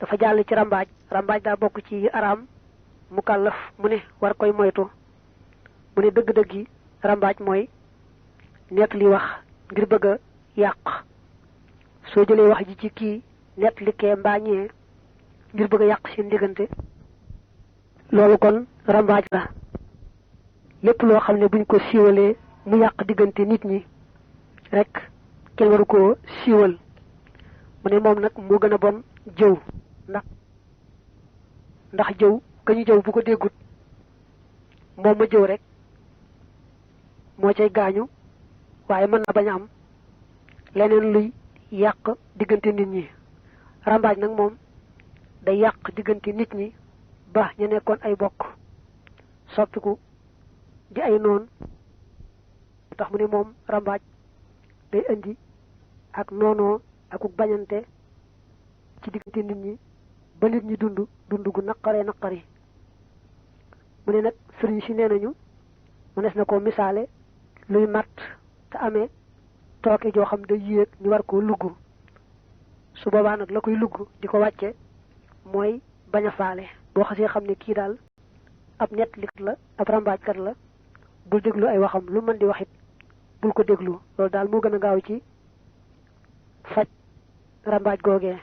dafa jàll ci rambaaj daa bokk ci araam mukallaf mu ne war koy moytu mu ne dëgg-dëgg yi rambaaj mooy nett li wax ngir bëgg a yàq soo jëlee wax ji ci kii nett li kee mbaañee ngir bëgg a yàq seen diggante loolu kon rambaaj la lépp loo xam ne buñ ko siiwalee mu yàq diggante nit ñi rek kenn waru koo siiwal mu ne moom nag moo gën a bon jëw ndax jëw ka ñu jëw bu ko déggut moom ma jëw rek moo cay gaañu waaye mën na bañ a am leneen luy yàq diggante nit ñi rambaaj nag moom day yàq diggante nit ñi ba ñu nekkoon ay bokk soppiku di ay noon tax mu ne moom rambaaj day indi ak noonoo akuk bañante ci diggante nit ñi ba nit ñi dund gu naqari mu ne nag sëriñ si nee nañu mënees na ko misaale luy mat te amee tooke joo xam day yéeg ñu war koo lugg su boobaa nag la koy lugg di ko wàcce mooy bañ a faale boo xasee xam ne kii daal ab nettalikat la ab rambaajkat la bul déglu ay waxam lu mën di waxit bul ko déglu loolu daal moo gën a gaaw ci faj rambaaj googee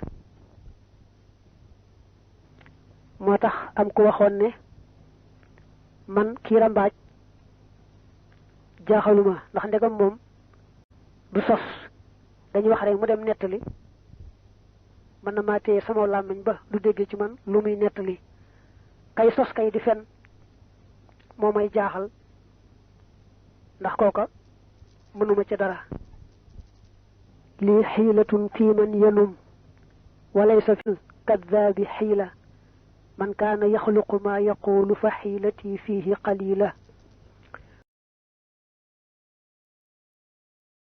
moo tax am ku waxoon ne man kii rambaaj jaaxaluma ndax ndegam moom du sos dañuy wax rek mu dem nettali mën na maa téye sama làmmiñ ba du dégg ci man lu muy nettali kay sos kay di fen moo may jaaxal ndax kooka mënuma ci dara lii xiilatun fi man yanum walaysa fi kadaabi xiila man kaana yaxluqu maa yaqulu fa xiilati fiihi qalila